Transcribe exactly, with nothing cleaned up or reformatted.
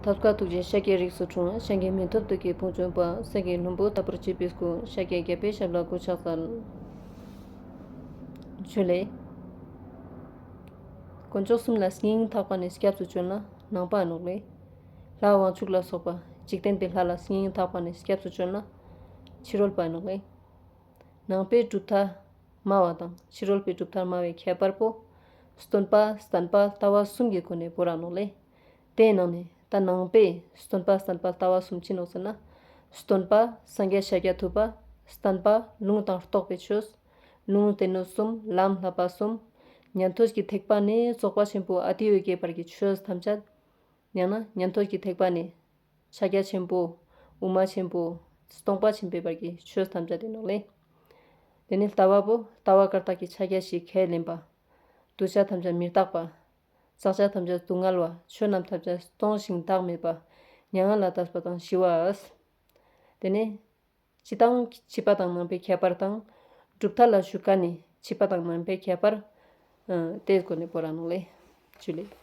ཐབས་མཁས་ཐུགས་རྗེས་ཤཱཀྱའི་རིགས་སུ་འཁྲུངས། གཞན་གྱིས་མི་ཐུབ་བདུད་ཀྱི་དཔུང་འཇོམས་པ། གསེར་གྱི་ལྷུན་པོ་ལྟ་བུར་བརྗིད་པའི་སྐུ། ཤཱཀྱའི་རྒྱལ་པོའི་ཞབས་ལ་གུས་ཕྱག་འཚལ། ཇུ་ལེ། དཀོན་མཆོག་གསུམ་ལ་སྙིང་ཐག་པ་ནས་སྐྱབས་སུ་བཅོལ་ན་ནང་པ་ཨིན་ནོག་ལེ། ལྷ་དབང་ཕྱུག་ལ་སོགས་པ་འཇིག་རྟེན་པའི་ལྷ་ལ་སྙིང་ཐག་པ་ནས་སྐྱབས་སུ་བཅོལ་ན་ཕྱི་རོལ་པ་ཨིན་ནོག་ལེ། ནང་པའི་གྲུབ་མཐའ་སྨྲ་བ་དང་ཕྱི་རོལ་པའི་གྲུབ་མཐའ་སྨྲ་བའི་ཁྱད་པར་པོ། སྟོན་པ་བསྟན་པ་ལྟ་བ་གསུམ་གྱི་སྒོ་ནས་བོར་ར་ནོག་ལེ། དེའི་ནང་ནས་ད་ནང་པའི་སྟོན་པ་བསྟན་པ་ལྟ་བ་གསུམ་ཅི་ནོག་ཟེར་ན། སྟོན་པ་སངས་རྒྱས་ཤཱཀྱ་ཐུབ་པ། བསྟན་པ་ལུང་དང་རྟོགས་པའི་ཆོས། ལུང་སྡེ་སྣོད་གསུམ་ལམ་བསླབ་པ་གསུམ། ཉན་ཐོས་ཀྱི་ཐེག་པ་ནས་རྫོགས་པ་ཆེན་པོ་ཨ་ཏི་ཡོ་གའི་བར་གྱི་ཆོས་ཐམས་ཅད། ཡང་ན་ཉན་ཐོས་ཀྱི་ཐེག་པ་ནས་ཕྱག་རྒྱ་ཆེན་པོ་དབུ་མ་ཆེན་པོ་སྟོང་པ་ཆེན་པོའི་བར་གྱི་ཆོས་ཐམས་ཅད་ཨིན་ནོག་ལེ། དེ་ནས་ལྟ་བ་པོ་ལྟ་བ་བཀའ་རྟགས་ཀྱི་ཕྱག་རྒྱ་བཞི་ཁས་ལེན་པ། འདུས་བྱས་ཐམས་ཅད་མི་རྟག་པ། བག་ཆགས་ཐམས་ཅད་སྡུག་བསྔལ་བ། ཆོས་རྣམས་ཐམས་ཅད་སྟོང་ཞིང་བདག་མེད་པ། མྱ་ངན་ལས་འདས་པ་དང་ཞི་བ། དེ་ནས་སྤྱིར་བཏང་ཕྱི་པ་དང་ནང་པའི་ཁྱད་པར་དང་། གྲུབ་མཐའ་ལ་ཞུགས་མཁན་ནི་ཕྱི་པ་དང་ནང་པའི་ཁྱད་པར། ཨ་དེའི་སྒོ་ནས་བོར་ར་ནོག་ལེ། ཇུ་ལེ།